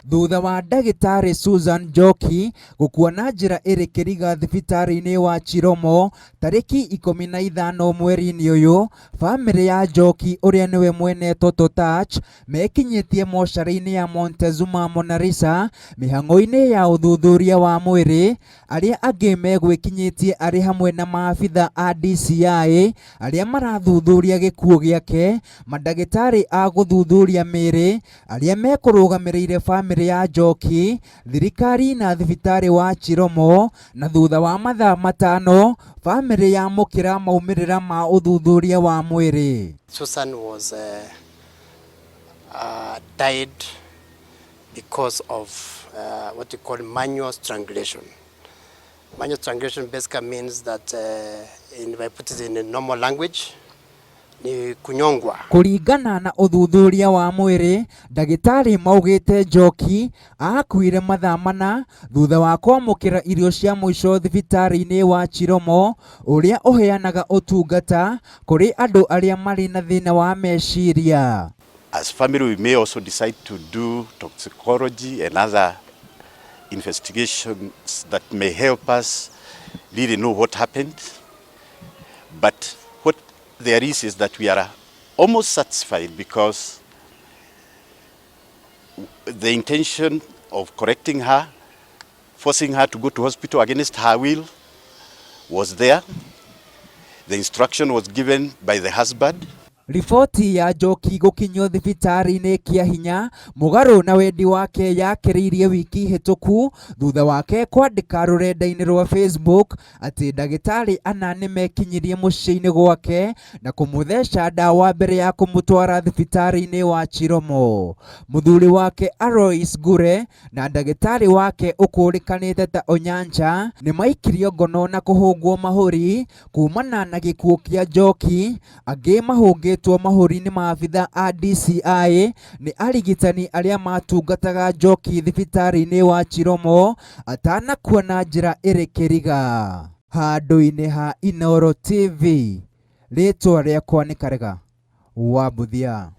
Thutha wa ndagĩtarĩ Susan Njoki gũkua na njĩra ĩrĩ kĩriga thibitarĩ-inĩ wa Chiromo tarĩki 15 mweri-inĩ ũyũ, bamĩrĩ ya Njoki ũrĩa nĩwe mwene Toto Touch mekinyĩtie mocarĩ-inĩ ya Montezuma Monalisa mĩhang'o-inĩ ya ũthuthuria wa mwĩrĩ. Arĩa angĩ megwĩkinyĩtie arĩ hamwe na maabitha a DCI arĩa marathuthuria gĩkuũ gĩake, mandagĩtarĩ a gũthuthuria mĩĩrĩ arĩa mekũrũgamĩrĩire bamĩrĩ ya Njoki, thirikari na thibitarĩ wa Chiromo, na thutha wa mathaa 5 bamĩrĩ yamũkĩra maumĩrĩra ma ũthuthuria wa mwĩrĩ. Susan was died because of what you call manual strangulation. Manual strangulation basically means that, if I put it in a normal language, ni kunyongwa. Kũringana na ũthuthuria wa mwĩrĩ, ndagĩtarĩ maugĩte Njoki akuire mathaa 4 thutha wa kwamũkĩra irio cia mũico thibitarĩ-inĩ wa Chiromo ũrĩa ũheanaga ũtungata kũrĩ andũ arĩa marĩ na thĩna wa meciria. As family, we may also decide to do toxicology and other investigations that may help us really know what happened. But what there is that we are almost satisfied because the intention of correcting her, forcing her to go to hospital against her will, was there. The instruction was given by the husband. Riboti ya Njoki gũkinyio thibitarĩ-inĩ kĩa hinya mũgarũ na wendi wake yakĩrĩirie wiki hĩtũku thutha wake kwandĩka rũrenda-inĩ rwa Facebook atĩ ndagĩtarĩ ana nĩmekinyirie mũciĩ-inĩ gwake na kũmũtheca ndawa mbere ya kũmũtwara thibitarĩ-inĩ wa Chiromo. Mũthuri wake Alois Ngure na ndagĩtarĩ wake ũkũrĩkanĩte ta Onyancha nĩmaikirio ngono na kũhũngwo mahũri kumana na gĩkuũ kĩa Njoki. Angĩ mahũngĩtwo mahũri nĩ maabitha a DCI nĩ arigitani arĩa matungataga Njoki thibitarĩ-inĩ wa Chiromo atanakua na njĩra ĩrĩ kĩriga. Handũ-inĩ ha Inooro TV, rĩtwa rĩakwa nĩ Karega wa Mbuthia.